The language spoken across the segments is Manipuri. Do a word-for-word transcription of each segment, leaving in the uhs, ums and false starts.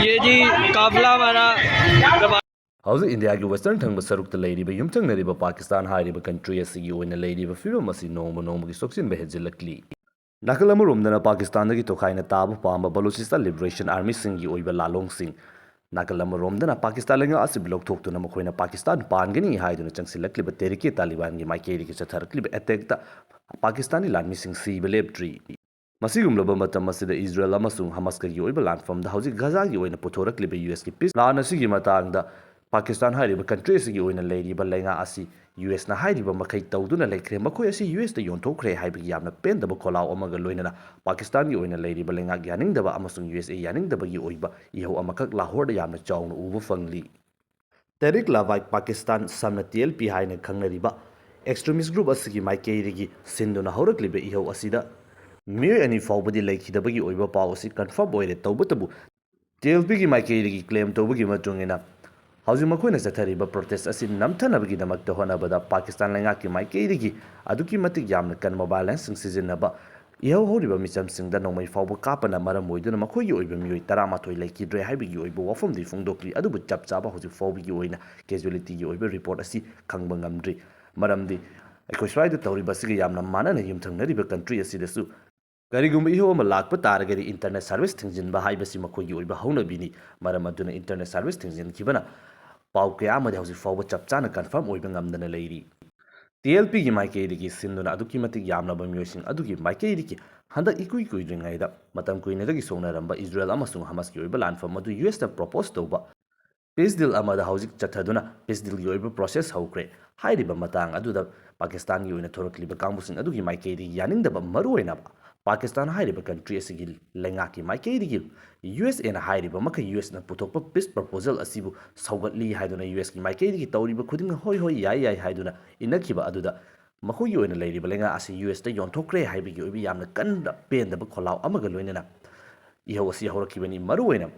ये जी काफिला हमारा जब ꯍꯧꯖꯤꯛ ꯏꯟꯗꯤꯌꯥꯒꯤ ꯋꯦꯁꯇꯔꯟ ꯊꯪꯕ ꯁꯔꯨꯛꯇ ꯂꯩꯔꯤꯕ ꯌꯨꯝꯊꯪꯅꯔꯤꯕ ꯄꯥꯀꯤꯁꯇꯥꯟ ꯍꯥꯏꯔꯤꯕ ꯀꯟꯇ꯭ꯔꯤ ꯑꯁꯤꯒꯤ ꯑꯣꯏꯅ ꯂꯩꯔꯤꯕ ꯐꯤꯕꯝ ꯑꯁꯤ ꯅꯣꯡꯃ ꯅꯣꯡꯃꯒꯤ ꯁꯣꯛꯆꯤꯟꯕ ꯍꯦꯟꯖꯤꯜꯂꯛꯂꯤ꯫ ꯅꯥꯀꯜ ꯑꯃꯔꯣꯝꯗꯅ ꯄꯥꯀꯤꯁꯇꯥꯟꯗꯒꯤ ꯇꯣꯈꯥꯏꯅ ꯇꯥꯕ ꯄꯥꯝꯕ ꯕꯂꯨꯆꯤꯁꯇꯥꯟ ꯂꯤꯕꯔꯦꯁꯟ ꯑꯥꯔꯃꯤꯁꯤꯡꯒꯤ ꯑꯣꯏꯕ ꯂꯥꯂꯣꯡꯁꯤꯡ, ꯅꯥꯀꯜ ꯑꯃꯔꯣꯝꯗꯅ ꯄꯥꯀꯤꯁꯇꯥꯟ ꯂꯩꯉꯥꯛ ꯑꯁꯤꯕꯨ ꯂꯧꯊꯣꯛꯇꯨꯅ ꯃꯈꯣꯏꯅ ꯄꯥꯀꯤꯁꯇꯥꯟ ꯄꯥꯟꯒꯅꯤ ꯍꯥꯏꯗꯨꯅ ꯆꯪꯁꯤꯜꯂꯛꯂꯤꯕ ꯇꯦꯔꯤꯀꯦ ꯇꯥꯂꯤꯕꯥꯟꯒꯤ ꯃꯥꯏꯀꯩꯗꯒꯤ ꯆꯠꯊꯔꯛꯂꯤꯕ ꯑꯦꯇꯦꯛꯇ ꯄꯥꯀꯤꯁꯇꯥꯟꯒꯤ ꯂꯥꯟꯃꯤꯁꯤꯡ ꯁꯤꯕ ꯂꯦꯞꯇ꯭ꯔꯤ꯫ ꯃꯁꯤꯒꯨꯝꯂꯕ ꯃꯇꯝ ꯑꯁꯤꯗ ꯏꯖꯔꯦꯜ ꯑꯃꯁꯨꯡ ꯍꯃꯥꯁꯀꯒꯤ ꯑꯣꯏꯕ ꯂꯥꯟꯐꯝꯗ ꯍꯧꯖꯤꯛ ꯒꯖꯥꯒꯤ ꯑꯣꯏꯅ ꯄꯨꯊꯣꯔꯛꯂꯤꯕ ꯌꯨ ꯑꯦꯁꯀꯤ ꯄꯤꯁ ꯄ꯭ꯂꯥꯟ ꯑꯁꯤꯒꯤ ꯃꯇꯥꯡꯗ ꯄꯥꯀꯤꯁꯇꯥꯟ ꯍꯥꯏꯔꯤꯕ ꯀꯟꯇ꯭ꯔꯤ ꯑꯁꯤꯒꯤ ꯑꯣꯏꯅ ꯂꯩꯔꯤꯕ ꯂꯩꯉꯥꯛ ꯑꯁꯤ ꯌꯨ ꯑꯦꯁꯅ ꯍꯥꯏꯔꯤꯕ ꯃꯈꯩ ꯇꯧꯗꯨꯅ ꯂꯩꯈ꯭ꯔꯦ, ꯃꯈꯣꯏ ꯑꯁꯤ ꯌꯨ ꯑꯦꯁꯇ ꯌꯣꯟꯊꯣꯛꯈ꯭ꯔꯦ ꯍꯥꯏꯕꯒꯤ ꯌꯥꯝꯅ ꯄꯦꯟꯗꯕ ꯈꯣꯜꯂꯥꯎ ꯑꯃꯒ ꯂꯣꯏꯅꯅ ꯄꯥꯀꯤꯁꯇꯥꯟꯒꯤ ꯑꯣꯏꯅ ꯂꯩꯔꯤꯕ ꯂꯩꯉꯥꯛ ꯌꯥꯅꯤꯡꯗꯕ ꯑꯃꯁꯨꯡ ꯌꯨ ꯑꯦꯁ ꯑꯦ ꯌꯥꯅꯤꯡꯗꯕꯒꯤ ꯑꯣꯏꯕ ꯏꯍꯧ ꯑꯃꯈꯛ ꯂꯥꯍꯣꯔꯗ ꯌꯥꯝꯅ ꯆꯥꯎꯅ ꯎꯕ ꯐꯪꯂꯤ꯫ ꯇꯦꯔꯤꯛ ꯂꯥꯕꯥꯏꯛ ꯄꯥꯀꯤꯁꯇꯥꯟ, ꯁꯝꯅ ꯇꯤ ꯑꯦꯜ ꯄꯤ ꯍꯥꯏꯅ ꯈꯪꯅꯔꯤꯕ ꯑꯦꯛꯁꯇ꯭ꯔꯤꯃꯤꯁ ꯒ꯭ꯔꯨꯞ ꯑꯁꯤꯒꯤ ꯃꯥꯏꯀꯩꯗꯒꯤ ꯁꯤꯟꯗꯨꯅ ꯍꯧꯔꯛꯂꯤꯕ ꯏꯍꯧ ꯑꯁꯤꯗ ꯃꯤꯑꯣꯏ ꯑꯅꯤ ꯐꯥꯎꯕꯗꯤ ꯂꯩꯈꯤꯗꯕꯒꯤ ꯑꯣꯏꯕ ꯄꯥꯎ ꯑꯁꯤ ꯀꯟꯐꯥꯔꯝ ꯑꯣꯏꯔꯦ꯫ ꯇꯧꯕꯇꯕꯨ ꯇꯤ ꯑꯦꯜ ꯄꯤꯒꯤ ꯃꯥꯏꯀꯩꯗꯒꯤ ꯀ꯭ꯂꯦꯝ ꯇꯧꯕꯒꯤ ꯃꯇꯨꯡ ꯏꯟꯅ, ꯍꯧꯖꯤꯛ ꯃꯈꯣꯏꯅ ꯆꯠꯊꯔꯤꯕ ꯄ꯭ꯔꯣꯇꯦꯁ ꯑꯁꯤ ꯅꯝꯊꯅꯕꯒꯤꯗꯃꯛꯇ ꯍꯣꯠꯅꯕꯗ ꯄꯥꯀꯤꯁꯇꯥꯟ ꯂꯩꯉꯥꯛꯀꯤ ꯃꯥꯏꯀꯩꯗꯒꯤ ꯑꯗꯨꯛꯀꯤ ꯃꯇꯤꯛ ꯌꯥꯝꯅ ꯀꯟꯕ ꯚꯥꯏꯑꯣꯂꯦꯟꯁꯁꯤꯡ ꯁꯤꯖꯤꯟꯅꯕ, ꯏꯍꯧ ꯍꯧꯔꯤꯕ ꯃꯤꯆꯝꯁꯤꯡꯗ ꯅꯣꯡꯃꯩ ꯐꯥꯎꯕ ꯀꯥꯞꯄꯅ ꯃꯔꯝ ꯑꯣꯏꯗꯨꯅ ꯃꯈꯣꯏꯒꯤ ꯑꯣꯏꯕ ꯃꯤꯑꯣꯏ ꯇꯔꯥꯃꯥꯊꯣꯏ ꯂꯩꯈꯤꯗ꯭ꯔꯦ ꯍꯥꯏꯕꯒꯤ ꯑꯣꯏꯕ ꯋꯥꯐꯝꯗꯤ ꯐꯣꯡꯗꯣꯛꯂꯤ, ꯑꯗꯨꯕꯨ ꯆꯞ ꯆꯥꯕ ꯍꯧꯖꯤꯛ ꯐꯥꯎꯕꯒꯤ ꯑꯣꯏꯅ ꯀꯦꯖꯨꯋꯦꯂꯤꯇꯤꯒꯤ ꯑꯣꯏꯕ ꯔꯤꯄꯣꯔꯠ ꯑꯁꯤ ꯈꯪꯕ ꯉꯝꯗ꯭ꯔꯤ꯫ ꯃꯔꯝꯗꯤ ꯑꯩꯈꯣꯏ ꯁ꯭ꯋꯥꯏꯗ ꯇꯧꯔꯤꯕ ꯑꯁꯤꯒ ꯌꯥꯝꯅ ꯃꯥꯟꯅꯅ ꯌꯨꯝꯊꯪꯅꯔꯤꯕ ꯀꯟꯇ꯭ꯔꯤ ꯑꯁꯤꯗꯁꯨ ꯀꯔꯤꯒꯨꯝꯕ ꯏꯍꯧ ꯑꯃ ꯂꯥꯛꯄ ꯇꯥꯔꯒꯗꯤ ꯏꯟꯇꯔꯅꯦꯠ ꯁꯥꯔꯚꯤꯁ ꯊꯤꯡꯖꯤꯟꯕ ꯍꯥꯏꯕꯁꯤ ꯃꯈꯣꯏꯒꯤ ꯑꯣꯏꯕ ꯍꯧꯅꯕꯤꯅꯤ꯫ ꯃꯔꯝ ꯑꯗꯨꯅ ꯏꯟꯇꯔꯅꯦꯠ ꯁꯥꯔꯚꯤꯁ ꯊꯤꯡꯖꯤꯟꯈꯤꯕꯅ ꯄꯥꯎ ꯀꯌꯥ ꯑꯃꯗꯤ ꯍꯧꯖꯤꯛ ꯐꯥꯎꯕ ꯆꯞ ꯆꯥꯅ ꯀꯟꯐꯥꯔꯝ ꯑꯣꯏꯕ ꯉꯝꯗꯅ ꯂꯩꯔꯤ꯫ ꯇꯤ ꯑꯦꯜ ꯄꯤꯒꯤ ꯃꯥꯏꯀꯩꯗꯒꯤ ꯁꯤꯟꯗꯨꯅ ꯑꯗꯨꯛꯀꯤ ꯃꯇꯤꯛ ꯌꯥꯝꯂꯕ ꯃꯤꯑꯣꯏꯁꯤꯡ ꯑꯗꯨꯒꯤ ꯃꯥꯏꯀꯩꯗꯒꯤ ꯍꯟꯗꯛ ꯏꯀꯨꯏ ꯀꯨꯏꯗ꯭ꯔꯤꯉꯩꯗ ꯃꯇꯝ ꯀꯨꯏꯅꯗꯒꯤ ꯁꯣꯛꯅꯔꯝꯕ ꯏꯖꯔꯦꯜ ꯑꯃꯁꯨꯡ ꯍꯃꯥꯁꯀꯤ ꯑꯣꯏꯕ ꯂꯥꯟꯐꯝ ꯑꯗꯨ ꯌꯨ ꯑꯦꯁꯅ ꯄ꯭ꯔꯣꯄꯣꯁ ꯇꯧꯕ ꯄꯤꯁ ꯗꯤꯜ ꯑꯃꯗ ꯍꯧꯖꯤꯛ ꯆꯠꯊꯗꯨꯅ ꯄꯤꯁ ꯗꯤꯜꯒꯤ ꯑꯣꯏꯕ ꯄ꯭ꯔꯣꯁꯦꯁ ꯍꯧꯈ꯭ꯔꯦ꯫ ꯍꯥꯏꯔꯤꯕ ꯃꯇꯥꯡ ꯑꯗꯨꯗ ꯄꯥꯀꯤꯁꯇꯥꯟꯒꯤ ꯑꯣꯏꯅ ꯊꯣꯔꯛꯂꯤꯕ ꯀꯥꯡꯕꯨꯁꯤꯡ ꯑꯗꯨꯒꯤ ꯃꯥꯏꯀꯩꯗꯒꯤ ꯌꯥꯅꯤꯡꯗꯕ, ꯃꯔꯨꯑꯣꯏꯅ ꯄꯥꯀꯤꯁꯇꯥꯟ ꯍꯥꯏꯔꯤꯕ ꯀꯟꯇ꯭ꯔꯤ ꯑꯁꯤꯒꯤ ꯂꯩꯉꯥꯛꯀꯤ ꯃꯥꯏꯀꯩꯗꯒꯤ ꯌꯨ ꯑꯦꯁ ꯑꯦꯅ ꯍꯥꯏꯔꯤꯕ ꯃꯈꯩ ꯌꯨ ꯑꯦꯁꯅ ꯄꯨꯊꯣꯛꯄ ꯄꯤꯁ ꯄ꯭ꯔꯄꯣꯖꯦꯜ ꯑꯁꯤꯕꯨ ꯁꯧꯒꯠꯂꯤ ꯍꯥꯏꯗꯨꯅ ꯌꯨ ꯑꯦꯁꯀꯤ ꯃꯥꯏꯀꯩꯗꯒꯤ ꯇꯧꯔꯤꯕ ꯈꯨꯗꯤꯡꯃꯛ ꯍꯣꯏ ꯍꯣꯏ ꯌꯥꯏ ꯌꯥꯏ ꯍꯥꯏꯗꯨꯅ ꯏꯟꯅꯈꯤꯕ ꯑꯗꯨꯗ ꯃꯈꯣꯏꯒꯤ ꯑꯣꯏꯅ ꯂꯩꯔꯤꯕ ꯂꯩꯉꯥꯛ ꯑꯁꯤ ꯌꯨ ꯑꯦꯁꯇ ꯌꯣꯟꯊꯣꯛꯈ꯭ꯔꯦ ꯍꯥꯏꯕꯒꯤ ꯑꯣꯏꯕ ꯌꯥꯝꯅ ꯀꯟꯅ ꯄꯦꯟꯗꯕ ꯈꯣꯜꯂꯥꯎ ꯑꯃꯒ ꯂꯣꯏꯅꯅ ꯏꯍꯧ ꯑꯁꯤ ꯍꯧꯔꯛꯈꯤꯕꯅꯤ꯫ ꯃꯔꯨꯑꯣꯏꯅ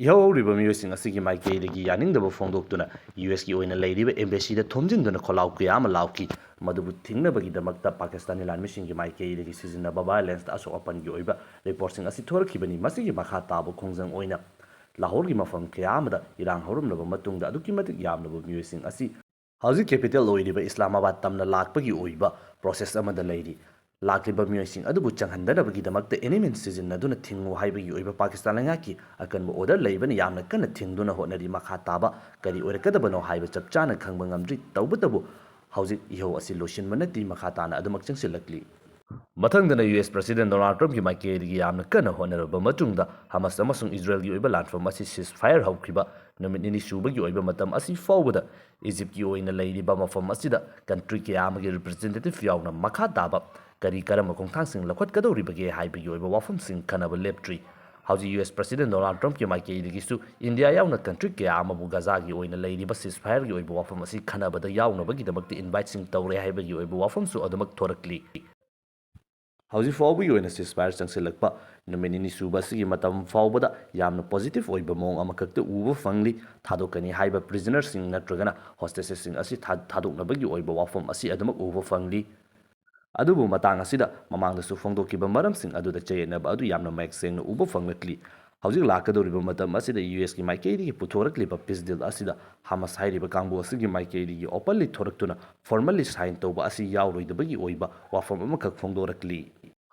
ꯏꯍꯧ ꯍꯧꯔꯤꯕ ꯃꯤꯑꯣꯏꯁꯤꯡ ꯑꯁꯤꯒꯤ ꯃꯥꯏꯀꯩꯗꯒꯤ ꯌꯥꯅꯤꯡꯗꯕ ꯐꯣꯡꯗꯣꯛꯇꯨꯅ ꯌꯨ ꯑꯦꯁꯀꯤ ꯑꯣꯏꯅ ꯂꯩꯔꯤꯕ ꯑꯦꯝꯕꯦꯁꯤꯗ ꯊꯣꯝꯖꯤꯟꯗꯨꯅ ꯈꯣꯜꯂꯥꯎ ꯀꯌꯥ ꯑꯃ ꯂꯥꯎꯈꯤ꯫ ꯃꯗꯨꯕꯨ ꯊꯤꯡꯅꯕꯒꯤꯗꯃꯛꯇ ꯄꯥꯀꯤꯁꯇꯥꯅꯤ ꯂꯥꯟꯃꯤꯁꯤꯡꯒꯤ ꯃꯥꯏꯀꯩꯗꯒꯤ ꯁꯤꯖꯤꯟꯅꯕ ꯚꯥꯏꯑꯣꯂꯦꯟꯁꯇ ꯑꯁꯣꯛ ꯑꯄꯟꯒꯤ ꯑꯣꯏꯕ ꯔꯤꯄꯣꯔꯠꯁꯤꯡ ꯑꯁꯤ ꯊꯣꯔꯛꯈꯤꯕꯅꯤ꯫ ꯃꯁꯤꯒꯤ ꯃꯈꯥ ꯇꯥꯕ ꯈꯣꯡꯖꯪ ꯑꯣꯏꯅ ꯂꯥꯍꯣꯔꯒꯤ ꯃꯐꯝ ꯀꯌꯥ ꯑꯃꯗ ꯏꯔꯥꯡ ꯍꯧꯔꯝꯂꯕ ꯃꯇꯨꯡꯗ ꯑꯗꯨꯛꯀꯤ ꯃꯇꯤꯛ ꯌꯥꯝꯂꯕ ꯃꯤꯑꯣꯏꯁꯤꯡ ꯑꯁꯤ ꯍꯧꯖꯤꯛ capital ꯑꯣꯏꯔꯤꯕ ꯏꯁꯂꯥꯃꯥꯕꯥꯗ ꯇꯝꯅ ꯂꯥꯛꯄꯒꯤ ꯑꯣꯏꯕ process ꯑꯃꯗ ꯂꯩꯔꯤ꯫ ꯂꯥꯛꯂꯤꯕ ꯃꯤꯑꯣꯏꯁꯤꯡ ꯑꯗꯨꯕꯨ ꯆꯪꯍꯟꯗꯅꯕꯒꯤꯗꯃꯛꯇ enemy ꯁꯤꯖꯤꯟꯅꯗꯨꯅ ꯊꯤꯡꯉꯨ ꯍꯥꯏꯕꯒꯤ ꯑꯣꯏꯕ ꯄꯥꯀꯤꯁꯇꯥꯟ ꯂꯩꯉꯥꯛꯀꯤ ꯑꯀꯟꯕ order ꯂꯩꯕꯅ ꯌꯥꯝꯅ ꯀꯟꯅ ꯊꯤꯡꯗꯨꯅ ꯍꯣꯠꯅꯔꯤ꯫ ꯃꯈꯥ ꯇꯥꯕ ꯀꯔꯤ ꯑꯣꯏꯔꯛꯀꯗꯕꯅꯣ ꯍꯥꯏꯕ ꯆꯞ ꯆꯥꯅ ꯈꯪꯕ ꯉꯝꯗ꯭ꯔꯤ꯫ ꯇꯧꯕꯇꯕꯨ ꯍꯧꯖꯤꯛ ꯏꯍꯧ ꯑꯁꯤ ꯂꯣꯏꯁꯤꯟꯕ ꯅꯠꯇꯦ, ꯃꯈꯥ ꯇꯥꯅ ꯑꯗꯨꯃꯛ ꯆꯪꯁꯤꯜꯂꯛꯂꯤ꯫ ꯃꯊꯪꯗꯅ ꯌꯨ ꯑꯦꯁ President Donald Trumpꯀꯤ ꯃꯥꯏꯀꯩꯗꯒꯤ ꯌꯥꯝꯅ ꯀꯟꯅ ꯍꯣꯠꯅꯔꯕ ꯃꯇꯨꯡꯗ ꯍꯃꯥꯁ ꯑꯃꯁꯨꯡ ꯏꯖꯔꯦꯜꯒꯤ ꯑꯣꯏꯕ ꯂꯥꯟꯐꯝ ꯑꯁꯤ ceasefire ꯍꯧꯈꯤꯕ ꯅꯨꯃꯤꯠ ꯅꯤꯅꯤ ꯁꯨꯕꯒꯤ ꯑꯣꯏꯕ ꯃꯇꯝ ꯑꯁꯤ ꯐꯥꯎꯕꯗ ꯏꯖꯤꯞꯀꯤ ꯑꯣꯏꯅ ꯂꯩꯔꯤꯕ ꯃꯐꯝ ꯑꯁꯤꯗ country ꯀꯌꯥ ꯑꯃꯒꯤ representative ꯌꯥꯎꯅ ꯃꯈꯥ ꯇꯥꯕ ꯀꯔꯤ ꯀꯔꯝꯕ ꯈꯣꯡꯊꯥꯡꯁꯤꯡ ꯂꯧꯈꯠꯀꯗꯧꯔꯤꯕꯒꯦ ꯍꯥꯏꯕꯒꯤ ꯑꯣꯏꯕ ꯋꯥꯐꯝꯁꯤꯡ ꯈꯟꯅꯕ ꯂꯦꯞꯇ꯭ꯔꯤ꯫ ꯍꯧꯖꯤꯛ ꯌꯨ ꯑꯦꯁ President Donald Trumpꯀꯤ ꯃꯥꯏꯀꯩꯗꯒꯤꯁꯨ ꯏꯟꯗꯤꯌꯥ ꯌꯥꯎꯅ country ꯀꯌꯥ ꯑꯃꯕꯨ ꯒꯥꯖꯥꯒꯤ ꯑꯣꯏꯅ ꯂꯩꯔꯤꯕ ceasefireꯒꯤ ꯑꯣꯏꯕ ꯋꯥꯐꯝ ꯑꯁꯤ ꯈꯟꯅꯕꯗ ꯌꯥꯎꯅꯕꯒꯤꯗꯃꯛꯇ inviteꯁꯤꯡ ꯇꯧꯔꯦ ꯍꯥꯏꯕꯒꯤ ꯑꯣꯏꯕ ꯋꯥꯐꯝꯁꯨ ꯑꯗꯨꯃꯛ ꯊꯣꯔꯛꯂꯤ꯫ ꯍꯧꯖꯤꯛ ꯐꯥꯎꯕꯒꯤ ꯑꯣꯏꯅ ceasefire ꯆꯪꯁꯤꯜꯂꯛꯄ ꯅꯨꯃꯤꯠ ꯅꯤꯅꯤ ꯁꯨꯕ ꯑꯁꯤꯒꯤ ꯃꯇꯝ ꯐꯥꯎꯕꯗ ꯌꯥꯝꯅ positive ꯑꯣꯏꯕ ꯃꯑꯣꯡ ꯑꯃꯈꯛꯇ ꯎꯕ ꯐꯪꯂꯤ꯫ ꯊꯥꯗꯣꯛꯀꯅꯤ ꯍꯥꯏꯕ prisonerꯁꯤꯡ ꯅꯠꯇ꯭ꯔꯒꯅ hostagesꯁꯤꯡ ꯑꯁꯤ ꯊꯥ-, ꯊꯥꯗꯣꯛꯅꯕꯒꯤ ꯑꯣꯏꯕ ꯋꯥꯐꯝ ꯑꯁꯤ ꯑꯗꯨꯃꯛ ꯎꯕ ꯐꯪꯂꯤ꯫ ꯑꯗꯨꯕꯨ ꯃꯇꯥꯡ ꯑꯁꯤꯗ ꯃꯃꯥꯡꯗꯁꯨ ꯐꯣꯡꯗꯣꯛꯈꯤꯕ ꯃꯔꯝꯁꯤꯡ ꯑꯗꯨꯗ ꯆꯌꯦꯠꯅꯕ ꯑꯗꯨ ꯌꯥꯝꯅ ꯃꯌꯦꯛ ꯁꯦꯡꯅ ꯎꯕ ꯐꯪꯂꯛꯂꯤ꯫ ꯍꯧꯖꯤꯛ ꯂꯥꯛꯀꯗꯧꯔꯤꯕ ꯃꯇꯝ ꯑꯁꯤꯗ ꯌꯨ ꯑꯦꯁꯀꯤ ꯃꯥꯏꯀꯩꯗꯒꯤ ꯄꯨꯊꯣꯔꯛꯂꯤꯕ peace deal ꯑꯁꯤꯗ ꯍꯃꯥꯁ ꯍꯥꯏꯔꯤꯕ ꯀꯥꯡꯕꯨ ꯑꯁꯤꯒꯤ ꯃꯥꯏꯀꯩꯗꯒꯤ openly ꯊꯣꯔꯛꯇꯨꯅ formally sign ꯇꯧꯕ ꯑꯁꯤ ꯌꯥꯎꯔꯣꯏꯗꯕꯒꯤ ꯑꯣꯏꯕ ꯋꯥꯐꯝ ꯑꯃꯈꯛ ꯐꯣꯡꯗꯣꯔꯛꯂꯤ꯫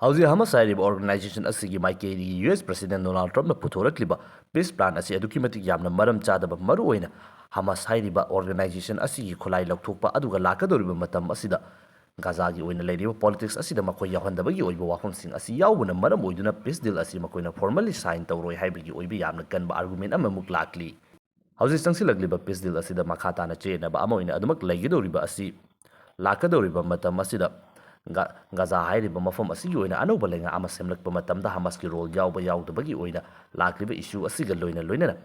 ꯍꯧꯖꯤꯛ ꯍꯃꯥꯁ ꯍꯥꯏꯔꯤꯕ organization ꯑꯁꯤꯒꯤ ꯃꯥꯏꯀꯩꯗꯒꯤ ꯌꯨ ꯑꯦꯁ President Donald Trumpꯅ ꯄꯨꯊꯣꯔꯛꯂꯤꯕ peace plan ꯑꯁꯤ ꯑꯗꯨꯛꯀꯤ ꯃꯇꯤꯛ ꯌꯥꯝꯅ ꯃꯔꯝ ꯆꯥꯗꯕ, ꯃꯔꯨꯑꯣꯏꯅ ꯍꯃꯥꯁ ꯍꯥꯏꯔꯤꯕ organization ꯑꯁꯤꯒꯤ ꯈꯨꯠꯂꯥꯏ ꯂꯧꯊꯣꯛꯄ ꯑꯗꯨꯒ ꯂꯥꯛꯀꯗꯧꯔꯤꯕ ꯃꯇꯝ ꯑꯁꯤꯗ ꯒꯥꯖꯥꯒꯤ ꯑꯣꯏꯅ ꯂꯩꯔꯤꯕ politics ꯑꯁꯤꯗ ꯃꯈꯣꯏ ꯌꯥꯎꯍꯟꯗꯕꯒꯤ ꯑꯣꯏꯕ ꯋꯥꯐꯝꯁꯤꯡ ꯑꯁꯤ ꯌꯥꯎꯕꯅ ꯃꯔꯝ ꯑꯣꯏꯗꯨꯅ peace deal ꯑꯁꯤ ꯃꯈꯣꯏꯅ formally sign ꯇꯧꯔꯣꯏ ꯍꯥꯏꯕꯒꯤ ꯑꯣꯏꯕ ꯌꯥꯝꯅ ꯀꯟꯕ argument ꯑꯃꯃꯨꯛ ꯂꯥꯛꯂꯤ꯫ ꯍꯧꯖꯤꯛ ꯆꯪꯁꯤꯜꯂꯛꯂꯤꯕ peace deal ꯑꯁꯤꯗ ꯃꯈꯥ ꯇꯥꯅ ꯆꯌꯦꯠꯅꯕ ꯑꯃ ꯑꯣꯏꯅ ꯑꯗꯨꯃꯛ ꯂꯩꯒꯗꯧꯔꯤꯕ ꯑꯁꯤ ꯂꯥꯛꯀꯗꯧꯔꯤꯕ ꯃꯇꯝ ꯑꯁꯤꯗ ꯒ-, ꯒꯥꯖꯥ ꯍꯥꯏꯔꯤꯕ ꯃꯐꯝ ꯑꯁꯤꯒꯤ ꯑꯣꯏꯅ ꯑꯅꯧꯕ ꯂꯩꯉꯥꯛ ꯑꯃ ꯁꯦꯝꯂꯛꯄ ꯃꯇꯝꯗ ꯍꯃꯥꯁꯀꯤ role ꯌꯥꯎꯕ ꯌꯥꯎꯗꯕꯒꯤ ꯑꯣꯏꯅ ꯂꯥꯛꯂꯤꯕ issue ꯑꯁꯤꯒ ꯂꯣꯏꯅ ꯂꯣꯏꯅꯅ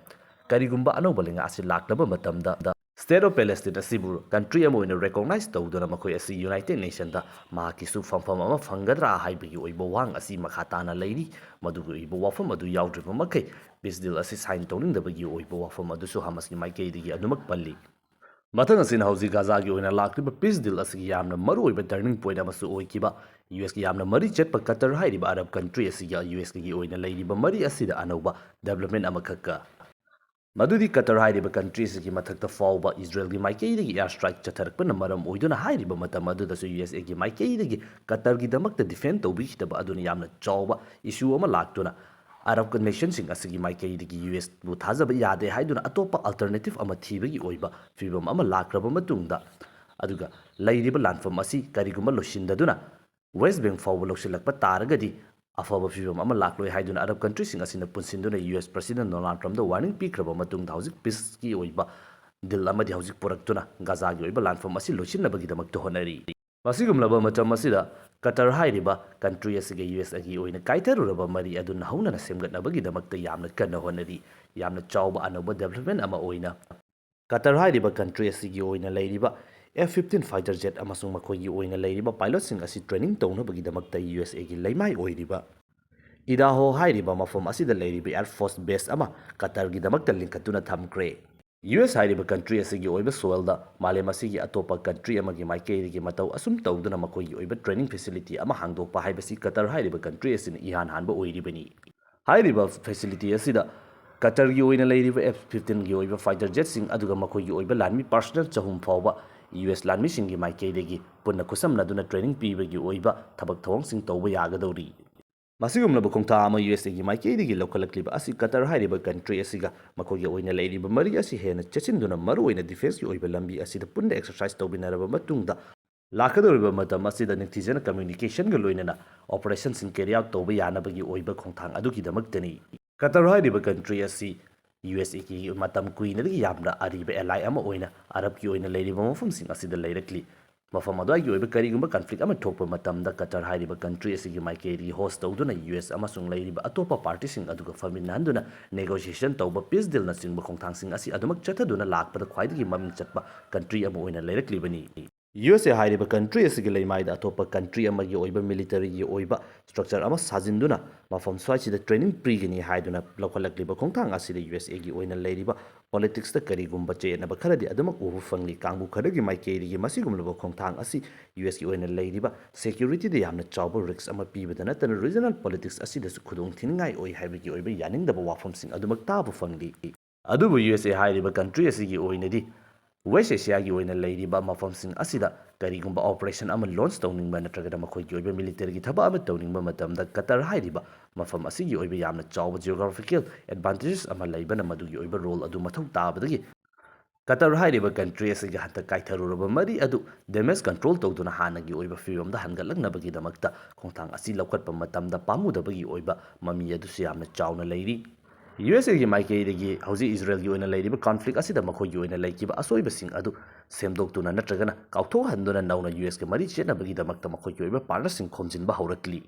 ꯀꯔꯤꯒꯨꯝꯕ ꯑꯅꯧꯕ ꯂꯩꯉꯥꯛ ꯑꯁꯤ ꯂꯥꯛꯂꯕ ꯃꯇꯝꯗ State of Palestine ꯑꯁꯤꯕꯨ country ꯑꯃ ꯑꯣꯏꯅ recognize ꯇꯧꯗꯨꯅ ꯃꯈꯣꯏ ꯑꯁꯤ United Nationꯗ ꯃꯍꯥꯛꯀꯤꯁꯨ ꯐꯝꯐꯝ ꯑꯃ ꯐꯪꯒꯗ꯭ꯔꯥ ꯍꯥꯏꯕꯒꯤ ꯑꯣꯏꯕ ꯋꯥꯍꯪ ꯑꯁꯤ ꯃꯈꯥ ꯇꯥꯅ ꯂꯩꯔꯤ꯫ ꯃꯗꯨꯒꯤ ꯑꯣꯏꯕ ꯋꯥꯐꯝ ꯑꯗꯨ ꯌꯥꯎꯗ꯭ꯔꯤꯕ ꯃꯈꯩ peace deal ꯑꯁꯤ sign ꯇꯧꯅꯤꯡꯗꯕꯒꯤ ꯑꯣꯏꯕ ꯋꯥꯐꯝ ꯑꯗꯨꯁꯨ ꯍꯃꯥꯁꯀꯤ ꯃꯥꯏꯀꯩꯗꯒꯤ ꯑꯗꯨꯃꯛ ꯄꯜꯂꯤ꯫ ꯃꯊꯪ ꯑꯁꯤꯅ ꯍꯧꯖꯤꯛ ꯒꯥꯖꯥꯒꯤ ꯑꯣꯏꯅ ꯂꯥꯛꯂꯤꯕ peace deal ꯑꯁꯤꯒꯤ ꯌꯥꯝꯅ ꯃꯔꯨꯑꯣꯏꯕ turning point ꯑꯃꯁꯨ ꯑꯣꯏꯈꯤꯕ ꯌꯨ ꯑꯦꯁꯀꯤ ꯌꯥꯝꯅ ꯃꯔꯤ ꯆꯠꯄ ꯀꯇꯔ ꯍꯥꯏꯔꯤꯕ ꯑꯔꯕ ꯀꯟꯇ꯭ꯔꯤ ꯑꯁꯤꯒ ꯌꯨ ꯑꯦꯁꯀꯤ ꯑꯣꯏꯅ ꯂꯩꯔꯤꯕ ꯃꯔꯤ ꯑꯁꯤꯗ ꯑꯅꯧꯕ ꯗꯦꯕꯂꯞꯃꯦꯟ ꯑꯃꯈꯛꯀ, ꯃꯗꯨꯗꯤ ꯀꯇꯔ ꯍꯥꯏꯔꯤꯕ ꯀꯟꯇ꯭ꯔꯤ ꯑꯁꯤꯒꯤ ꯃꯊꯛꯇ ꯐꯥꯎꯕ ꯏꯖꯔꯦꯜꯒꯤ ꯃꯥꯏꯀꯩꯗꯒꯤ ꯑꯦꯌꯔ ꯁ꯭ꯇ꯭ꯔꯥꯏꯛ ꯆꯠꯊꯔꯛꯄꯅ ꯃꯔꯝ ꯑꯣꯏꯗꯨꯅ ꯍꯥꯏꯔꯤꯕ ꯃꯇꯝ ꯑꯗꯨꯗꯁꯨ ꯌꯨ ꯑꯦꯁ ꯑꯦꯒꯤ ꯃꯥꯏꯀꯩꯗꯒꯤ ꯀꯇꯔꯒꯤꯗꯃꯛꯇ ꯗꯤꯐꯦꯟ ꯇꯧꯕꯤꯈꯤꯗꯕ ꯑꯗꯨꯅ ꯌꯥꯝꯅ ꯆꯥꯎꯕ ꯏꯁꯨ ꯑꯃ ꯂꯥꯛꯇꯨꯅ ꯑꯔꯕ ꯅꯦꯁꯟꯁꯤꯡ ꯑꯁꯤꯒꯤ ꯃꯥꯏꯀꯩꯗꯒꯤ ꯌꯨ ꯑꯦꯁꯄꯨ ꯊꯥꯖꯕ ꯌꯥꯗꯦ ꯍꯥꯏꯗꯨꯅ ꯑꯇꯣꯞꯄ ꯑꯜꯇꯔꯅꯦꯇꯤꯚ ꯑꯃ ꯊꯤꯕꯒꯤ ꯑꯣꯏꯕ ꯐꯤꯕꯝ ꯑꯃ ꯂꯥꯛꯈ꯭ꯔꯕ ꯃꯇꯨꯡꯗ, ꯑꯗꯨꯒ ꯂꯩꯔꯤꯕ ꯂꯥꯟꯐꯝ ꯑꯁꯤ ꯀꯔꯤꯒꯨꯝꯕ ꯂꯣꯏꯁꯤꯟꯗꯗꯨꯅ ꯋꯦꯁ ꯕꯦꯡꯛ ꯐꯥꯎꯕ ꯂꯧꯁꯤꯜꯂꯛꯄ ꯇꯥꯔꯒꯗꯤ ꯑꯐꯕ ꯐꯤꯕꯝ ꯑꯃ ꯂꯥꯛꯂꯣꯏ ꯍꯥꯏꯗꯨꯅ ꯑꯔꯕ ꯀꯟꯇ꯭ꯔꯤꯁꯤꯡ ꯑꯁꯤꯅ ꯄꯨꯟꯁꯤꯟꯗꯨꯅ ꯌꯨ ꯑꯦꯁ ꯄ꯭ꯔꯁꯤꯗꯦꯟ ꯗꯣꯅꯥꯜꯗ ꯇ꯭ꯔꯝꯞꯗ ꯋꯥꯔꯅꯤꯡ ꯄꯤꯈ꯭ꯔꯕ ꯃꯇꯨꯡꯗ ꯍꯧꯖꯤꯛ ꯄꯤꯁꯀꯤ ꯑꯣꯏꯕ ꯗꯤꯜ ꯑꯃꯗꯤ ꯍꯧꯖꯤꯛ ꯄꯨꯔꯛꯇꯨꯅ ꯒꯥꯖꯥꯒꯤ ꯑꯣꯏꯕ ꯂꯥꯟꯐꯝ ꯑꯁꯤ ꯂꯣꯏꯁꯤꯟꯅꯕꯒꯤꯗꯃꯛꯇ ꯍꯣꯠꯅꯔꯤ꯫ ꯃꯁꯤꯒꯨꯝꯂꯕ ꯃꯇꯝ ꯑꯁꯤꯗ ꯀꯇꯔ ꯍꯥꯏꯔꯤꯕ ꯀꯟꯇ꯭ꯔꯤ ꯑꯁꯤꯒ ꯌꯨ ꯑꯦꯁ ꯑꯦꯒꯤ ꯑꯣꯏꯅ ꯀꯥꯏꯊꯔꯨꯔꯕ ꯃꯔꯤ ꯑꯗꯨ ꯅꯧꯍꯧꯅꯅ ꯁꯦꯝꯒꯠꯅꯕꯒꯤꯗꯃꯛꯇ ꯌꯥꯝꯅ ꯀꯟꯅ ꯍꯣꯠꯅꯔꯤ꯫ ꯌꯥꯝꯅ ꯆꯥꯎꯕ ꯑꯅꯧꯕ ꯗꯦꯕꯂꯞꯃꯦꯟ ꯑꯃ ꯑꯣꯏꯅ ꯀꯇꯔ ꯍꯥꯏꯔꯤꯕ ꯀꯟꯇ꯭ꯔꯤ ꯑꯁꯤꯒꯤ ꯑꯣꯏꯅ ꯂꯩꯔꯤꯕ ꯑꯦꯐ ꯐꯤꯐꯇꯤꯟ ꯐꯥꯏꯇꯔ ꯖꯦꯠ ꯑꯃꯁꯨꯡ ꯃꯈꯣꯏꯒꯤ ꯑꯣꯏꯅ ꯂꯩꯔꯤꯕ ꯄꯥꯏꯂꯣꯠꯁꯤꯡ ꯑꯁꯤ ꯇ꯭ꯔꯦꯅꯤꯡ ꯇꯧꯅꯕꯒꯤꯗꯃꯛꯇ ꯌꯨ ꯑꯦꯁ ꯑꯦꯒꯤ ꯂꯩꯃꯥꯏ ꯑꯣꯏꯔꯤꯕ ꯏꯗꯥꯍꯣ ꯍꯥꯏꯔꯤꯕ ꯃꯐꯝ ꯑꯁꯤꯗ ꯂꯩꯔꯤꯕ ꯑꯦꯌꯔ ꯐꯣꯔꯁ ꯕꯦꯁ ꯑꯃ ꯀꯇꯔꯒꯤꯗꯃꯛꯇ ꯂꯤꯡꯈꯠꯇꯨꯅ ꯊꯝꯈ꯭ꯔꯦ꯫ ꯌꯨ ꯑꯦꯁ ꯍꯥꯏꯔꯤꯕ ꯀꯟꯇ꯭ꯔꯤ ꯑꯁꯤꯒꯤ ꯑꯣꯏꯕ ꯁꯣꯏꯜꯗ ꯃꯥꯂꯦꯝ ꯑꯁꯤꯒꯤ ꯑꯇꯣꯞꯄ ꯀꯟꯇ꯭ꯔꯤ ꯑꯃꯒꯤ ꯃꯥꯏꯀꯩꯗꯒꯤ ꯃꯇꯧ ꯑꯁꯨꯝ ꯇꯧꯗꯨꯅ ꯃꯈꯣꯏꯒꯤ ꯑꯣꯏꯕ ꯇ꯭ꯔꯦꯅꯤꯡ ꯐꯦꯁꯤꯂꯤꯇꯤ ꯑꯃ ꯍꯥꯡꯗꯣꯛꯄ ꯍꯥꯏꯕꯁꯤ ꯀꯇꯔ ꯍꯥꯏꯔꯤꯕ ꯀꯟꯇ꯭ꯔꯤ ꯑꯁꯤꯅ ꯏꯍꯥꯟ ꯍꯥꯟꯕ ꯑꯣꯏꯔꯤꯕꯅꯤ꯫ ꯍꯥꯏꯔꯤꯕ ꯐꯦꯁꯤꯂꯤꯇꯤ ꯑꯁꯤꯗ ꯀꯇꯔꯒꯤ ꯑꯣꯏꯅ ꯂꯩꯔꯤꯕ ꯑꯦꯐ ꯐꯤꯐꯇꯤꯟꯒꯤ ꯑꯣꯏꯕ ꯐꯥꯏꯇꯔ ꯖꯦꯠꯁꯤꯡ ꯑꯗꯨꯒ ꯃꯈꯣꯏꯒꯤ ꯑꯣꯏꯕ ꯂꯥꯟꯃꯤ ꯄꯥꯔꯁꯅꯦꯜ ꯆꯍꯨꯝ ꯐꯥꯎꯕ ꯌꯨ ꯑꯦꯁ ꯂꯥꯟꯃꯤꯁꯤꯡꯒꯤ ꯃꯥꯏꯀꯩꯗꯒꯤ ꯄꯨꯟꯅ ꯈꯨꯠꯁꯝꯅꯗꯨꯅ ꯇ꯭ꯔꯦꯅꯤꯡ ꯄꯤꯕꯒꯤ ꯑꯣꯏꯕ ꯊꯕꯛ ꯊꯧꯑꯣꯡꯁꯤꯡ ꯇꯧꯕ ꯌꯥꯒꯗꯧꯔꯤ꯫ ꯃꯁꯤꯒꯨꯝꯂꯕ ꯈꯣꯡꯊꯥꯡ ꯑꯃ ꯌꯨ ꯑꯦꯁ ꯑꯦꯒꯤ ꯃꯥꯏꯀꯩꯗꯒꯤ ꯂꯧꯈꯠꯂꯛꯂꯤꯕ ꯑꯁꯤ ꯀꯇꯔ ꯍꯥꯏꯔꯤꯕ ꯀꯟꯇ꯭ꯔꯤ ꯑꯁꯤꯒ ꯃꯈꯣꯏꯒꯤ ꯑꯣꯏꯅ ꯂꯩꯔꯤꯕ ꯃꯔꯤ ꯑꯁꯤ ꯍꯦꯟꯅ ꯆꯦꯠꯁꯤꯟꯗꯨꯅ ꯃꯔꯨꯑꯣꯏꯅ ꯗꯤꯐꯦꯟꯁꯀꯤ ꯑꯣꯏꯕ ꯂꯝꯕꯤ ꯑꯁꯤꯗ ꯄꯨꯟꯅ ꯑꯦꯛꯁꯔꯁꯥꯏꯁ ꯇꯧꯃꯤꯟꯅꯔꯕ ꯃꯇꯨꯡꯗ ꯂꯥꯛꯀꯗꯧꯔꯤꯕ ꯃꯇꯝ ꯑꯁꯤꯗ ꯅꯤꯡꯊꯤꯖꯅ ꯀꯝꯃ꯭ꯌꯨꯅꯤꯀꯦꯁꯟꯒ ꯂꯣꯏꯅꯅ ꯑꯣꯄꯔꯦꯁꯟꯁꯤꯡ ꯀꯦꯔꯤ ꯑꯥꯎꯠ ꯇꯧꯕ ꯌꯥꯅꯕꯒꯤ ꯑꯣꯏꯕ ꯈꯣꯡꯊꯥꯡ ꯑꯗꯨꯒꯤꯗꯃꯛꯇꯅꯤ꯫ ꯀꯇꯔ ꯍꯥꯏꯔꯤꯕ ꯀꯟꯇ꯭ꯔꯤ ꯑꯁꯤ ꯌꯨ ꯑꯦꯁ ꯑꯦꯒꯤ ꯃꯇꯝ ꯀꯨꯏꯅꯗꯒꯤ ꯌꯥꯝꯅ ꯑꯔꯤꯕ ꯑꯦꯂꯥꯏ ꯑꯃ ꯑꯣꯏꯅ ꯑꯔꯕꯀꯤ ꯑꯣꯏꯅ ꯂꯩꯔꯤꯕ ꯃꯐꯝꯁꯤꯡ ꯑꯁꯤꯗ ꯂꯩꯔꯛꯂꯤ꯫ ꯃꯐꯝ ꯑꯗꯨꯋꯥꯏꯒꯤ ꯑꯣꯏꯕ ꯀꯔꯤꯒꯨꯝꯕ ꯀꯟꯐ꯭ꯂꯤꯛ ꯑꯃ ꯊꯣꯛꯄ ꯃꯇꯝꯗ ꯀꯇꯔ ꯍꯥꯏꯔꯤꯕ ꯀꯟꯇ꯭ꯔꯤ ꯑꯁꯤꯒꯤ ꯃꯥꯏꯀꯩꯗꯒꯤ ꯍꯣꯁ ꯇꯧꯗꯨꯅ ꯌꯨ ꯑꯦꯁ ꯑꯃꯁꯨꯡ ꯂꯩꯔꯤꯕ ꯑꯇꯣꯞꯄ ꯄꯥꯔꯇꯤꯁꯤꯡ ꯑꯗꯨꯒ ꯐꯝꯃꯤꯟꯅꯍꯟꯗꯨꯅ ꯅꯦꯒꯣꯁꯤꯌꯦꯁꯟ ꯇꯧꯕ, ꯄꯤꯁ ꯗꯤꯜꯅꯆꯤꯡꯕ ꯈꯣꯡꯊꯥꯡꯁꯤꯡ ꯑꯁꯤ ꯑꯗꯨꯃꯛ ꯆꯠꯊꯗꯨꯅ ꯂꯥꯛꯄꯗ ꯈ꯭ꯋꯥꯏꯗꯒꯤ ꯃꯃꯤꯡ ꯆꯠꯄ ꯀꯟꯇ꯭ꯔꯤ ꯑꯃ ꯑꯣꯏꯅ ꯂꯩꯔꯛꯂꯤꯕꯅꯤ꯫ ꯌꯨ ꯑꯦꯁ ꯑꯦ ꯍꯥꯏꯔꯤꯕ ꯀꯟꯇ꯭ꯔꯤ ꯑꯁꯤꯒꯤ ꯂꯩꯃꯥꯏꯗ ꯑꯇꯣꯞꯄ ꯀꯟꯇ꯭ꯔꯤ ꯑꯃꯒꯤ ꯑꯣꯏꯕ ꯃꯤꯂꯤꯇꯔꯤꯒꯤ ꯑꯣꯏꯕ ꯁ꯭ꯇ꯭ꯔꯛꯆꯔ ꯑꯃ ꯁꯥꯖꯤꯟꯗꯨꯅ ꯃꯐꯝ ꯁ꯭ꯋꯥꯏꯁꯤꯗ ꯇ꯭ꯔꯦꯅꯤꯡ ꯄꯤꯒꯅꯤ ꯍꯥꯏꯗꯨꯅ ꯂꯧꯈꯠꯂꯛꯂꯤꯕ ꯈꯣꯡꯊꯥꯡ ꯑꯁꯤꯗ ꯌꯨ ꯑꯦꯁ ꯑꯦꯒꯤ ꯑꯣꯏꯅ ꯂꯩꯔꯤꯕ ꯄꯣꯂꯤꯇꯤꯛꯁꯇ ꯀꯔꯤꯒꯨꯝꯕ ꯆꯌꯦꯠꯅꯕ ꯈꯔꯗꯤ ꯑꯗꯨꯃꯛ ꯎꯕ ꯐꯪꯂꯤ꯫ ꯀꯥꯡꯕꯨ ꯈꯔꯒꯤ ꯃꯥꯏꯀꯩꯗꯒꯤ ꯃꯁꯤꯒꯨꯝꯂꯕ ꯈꯣꯡꯊꯥꯡ ꯑꯁꯤ ꯌꯨ ꯑꯦꯁꯀꯤ ꯑꯣꯏꯅ ꯂꯩꯔꯤꯕ ꯁꯦꯀ꯭ꯌꯨꯔꯤꯇꯤꯗ ꯌꯥꯝꯅ ꯆꯥꯎꯕ ꯔꯤꯁꯛ ꯑꯃ ꯄꯤꯕꯗ ꯅꯠꯇꯅ ꯔꯤꯖꯅꯦꯜ ꯄꯣꯂꯤꯇꯤꯛꯁ ꯑꯁꯤꯗꯁꯨ ꯈꯨꯗꯣꯡ ꯊꯤꯅꯤꯡꯉꯥꯏ ꯑꯣꯏ ꯍꯥꯏꯕꯒꯤ ꯑꯣꯏꯕ ꯌꯥꯅꯤꯡꯗꯕ ꯋꯥꯐꯝꯁꯤꯡ ꯑꯗꯨꯃꯛ ꯇꯥꯕ ꯐꯪꯂꯤ꯫ ꯑꯗꯨꯕꯨ ꯌꯨ ꯑꯦꯁ ꯑꯦ ꯍꯥꯏꯔꯤꯕ ꯀꯟꯇ꯭ꯔꯤ ꯑꯁꯤꯒꯤ ꯑꯣꯏꯅꯗꯤ ꯋꯦꯁ ꯑꯦꯁꯤꯌꯥꯒꯤ ꯑꯣꯏꯅ ꯂꯩꯔꯤꯕ ꯃꯐꯝꯁꯤꯡ ꯑꯁꯤꯗ ꯀꯔꯤꯒꯨꯝꯕ ꯑꯣꯄꯔꯦꯁꯟ ꯑꯃ ꯂꯣꯟꯆ ꯇꯧꯅꯤꯡꯕ ꯅꯠꯇ꯭ꯔꯒꯅ ꯃꯈꯣꯏꯒꯤ ꯑꯣꯏꯕ ꯃꯤꯂꯤꯇꯔꯤꯒꯤ ꯊꯕꯛ ꯑꯃ ꯇꯧꯅꯤꯡꯕ ꯃꯇꯝꯗ ꯀꯇꯔ ꯍꯥꯏꯔꯤꯕ ꯃꯐꯝ ꯑꯁꯤꯒꯤ ꯑꯣꯏꯕ ꯌꯥꯝꯅ ꯆꯥꯎꯕ ꯖꯤꯑꯣꯒ꯭ꯔꯥꯐꯤꯀꯦꯜ ꯑꯦꯗꯚꯥꯟꯇꯦꯖꯦꯁ ꯑꯃ ꯂꯩꯕꯅ ꯃꯗꯨꯒꯤ ꯑꯣꯏꯕ ꯔꯣꯜ ꯑꯗꯨ ꯃꯊꯧ ꯇꯥꯕꯗꯒꯤ ꯀꯇꯔ ꯍꯥꯏꯔꯤꯕ ꯀꯟꯇ꯭ꯔꯤ ꯑꯁꯤꯒ ꯍꯟꯗꯛ ꯀꯥꯏꯊꯔꯨꯔꯕ ꯃꯔꯤ ꯑꯗꯨ ꯗꯦꯃꯦꯖ ꯀꯟꯇ꯭ꯔꯣꯜ ꯇꯧꯗꯨꯅ ꯍꯥꯟꯅꯒꯤ ꯑꯣꯏꯕ ꯐꯤꯕꯝꯗ ꯍꯟꯒꯠꯂꯛꯅꯕꯒꯤꯗꯃꯛꯇ ꯈꯣꯡꯊꯥꯡ ꯑꯁꯤ ꯂꯧꯈꯠꯄ ꯃꯇꯝꯗ ꯄꯥꯝꯃꯨꯗꯕꯒꯤ ꯑꯣꯏꯕ ꯃꯃꯤ ꯑꯗꯨꯁꯨ ꯌꯥꯝꯅ ꯆꯥꯎꯅ ꯂꯩꯔꯤ꯫ ꯌꯨ ꯑꯦꯁ ꯑꯦꯒꯤ ꯃꯥꯏꯀꯩꯗꯒꯤ ꯍꯧꯖꯤꯛ ꯏꯖꯔꯦꯜꯒꯤ ꯑꯣꯏꯅ ꯂꯩꯔꯤꯕ ꯀꯟꯐ꯭ꯂꯤꯛ ꯑꯁꯤꯗ ꯃꯈꯣꯏꯒꯤ ꯑꯣꯏꯅ ꯂꯩꯈꯤꯕ ꯑꯁꯣꯏꯕꯁꯤꯡ ꯑꯗꯨ ꯁꯦꯝꯗꯣꯛꯇꯨꯅ ꯅꯠꯇ꯭ꯔꯒꯅ ꯀꯥꯎꯊꯣꯛꯍꯟꯗꯨꯅ ꯅꯧꯅ ꯌꯨ ꯑꯦꯁꯀ ꯃꯔꯤ ꯆꯦꯠꯅꯕꯒꯤꯗꯃꯛꯇ ꯃꯈꯣꯏꯒꯤ ꯑꯣꯏꯕ ꯄꯥꯔꯠꯅꯔꯁꯤꯡ ꯈꯣꯝꯖꯤꯟꯕ ꯍꯧꯔꯛꯂꯤ꯫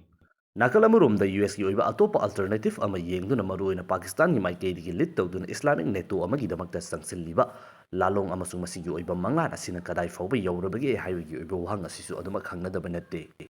ꯅꯥꯀꯜ ꯑꯃꯔꯣꯝꯗ ꯌꯨ ꯑꯦꯁꯀꯤ ꯑꯣꯏꯕ ꯑꯇꯣꯞꯄ ꯑꯜꯇꯔꯅꯦꯇꯤꯚ ꯑꯃ ꯌꯦꯡꯗꯨꯅ ꯃꯔꯨꯑꯣꯏꯅ ꯄꯥꯀꯤꯁꯇꯥꯟꯒꯤ ꯃꯥꯏꯀꯩꯗꯒꯤ ꯂꯤꯗ ꯇꯧꯗꯨꯅ ꯏꯁꯂꯥꯃꯤꯛ ꯅꯦꯇꯣ ꯑꯃꯒꯤꯗꯃꯛꯇ ꯆꯪꯁꯤꯜꯂꯤꯕ ꯂꯥꯂꯣꯡ ꯑꯃꯁꯨꯡ ꯃꯁꯤꯒꯤ ꯑꯣꯏꯕ ꯃꯪꯂꯥꯟ ꯑꯁꯤꯅ ꯀꯗꯥꯏ ꯐꯥꯎꯕ ꯌꯧꯔꯕꯒꯦ ꯍꯥꯏꯕꯒꯤ ꯑꯣꯏꯕ ꯋꯥꯍꯪ ꯑꯁꯤꯁꯨ ꯑꯗꯨꯃꯛ ꯈꯪꯅꯗꯕ ꯅꯠꯇꯦ꯫